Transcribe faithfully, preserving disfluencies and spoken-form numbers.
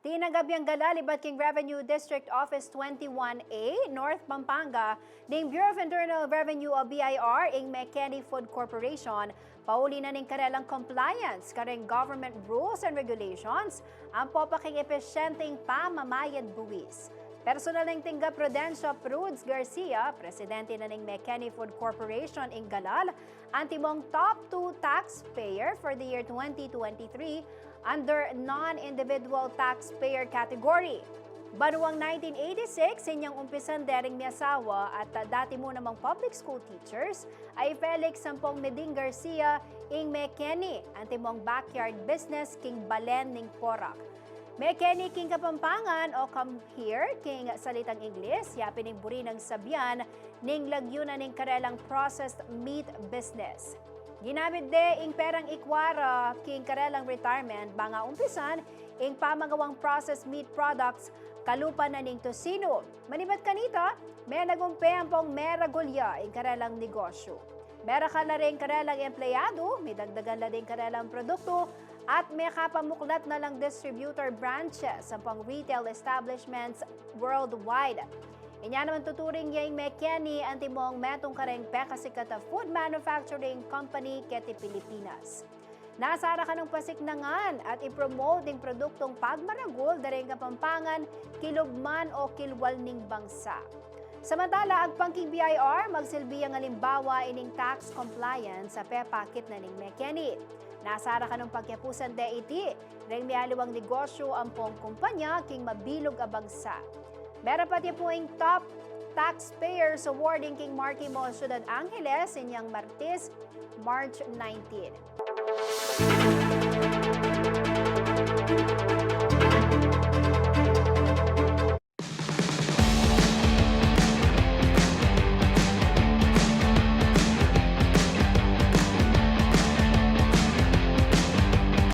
Tinanggap yang galal ibat king Revenue District Office twenty-one A, North Pampanga, ning Bureau of Internal Revenue o B I R, ing McKinney Food Corporation, pauli na ning karelang compliance kareng government rules and regulations, ampo pa king episyenteng pamamayad buwis. Personal neng tinggap Prudencia Prudes Garcia, presidente na ning McKinney Food Corporation, ing galal antimong top two taxpayer for the year twenty twenty-three under non-individual taxpayer category. Banuang nineteen eighty-six inyang umpisan dering miasawa at, ah, dati mu namang public school teachers, a i Felix ampong Meding Garcia, ing McKinney, antimong backyard business king balen ning Porac. McKinney king Kapampangan o come here king salitang Ingles, ya pin ing buri nang sabian ning lagyu na ning karelang processed meat business. Ginamit de ing perang ikwa ra king karelang retirement bang umpisan ing pamagawang processed meat products kalupa na ning tocino. Manibat kanita, menagumpe ampong meragul ya ing karelang negosyu. Merakal la ring karelang empleyadu, midagdagan la ding karelang produktu, at mekapamuklat na lang distributor branches ampong retail establishments worldwide. Inya naman tuturing ya ing McKinney antimong metung kareng pekasikat a food manufacturing company keti Pilipinas. Nasarakan nang pasiknangan at i-promote ding produktung pagmaragul dareng Kapampangan kilub man o kilwal ning bangsa. Samantala, agpang king B I R, magsilbi yang alimbawa ining tax compliance a pepakit na ning McKinney. Nasarakan nang pagkiapusan de iti reng mialiwang negosyu ampong kumpanya king mabilug a bangsa. Merapat ya pu ing Top Taxpayers Awarding king Marquee Mall, Ciudad Angeles, inyang Martes, March nineteen.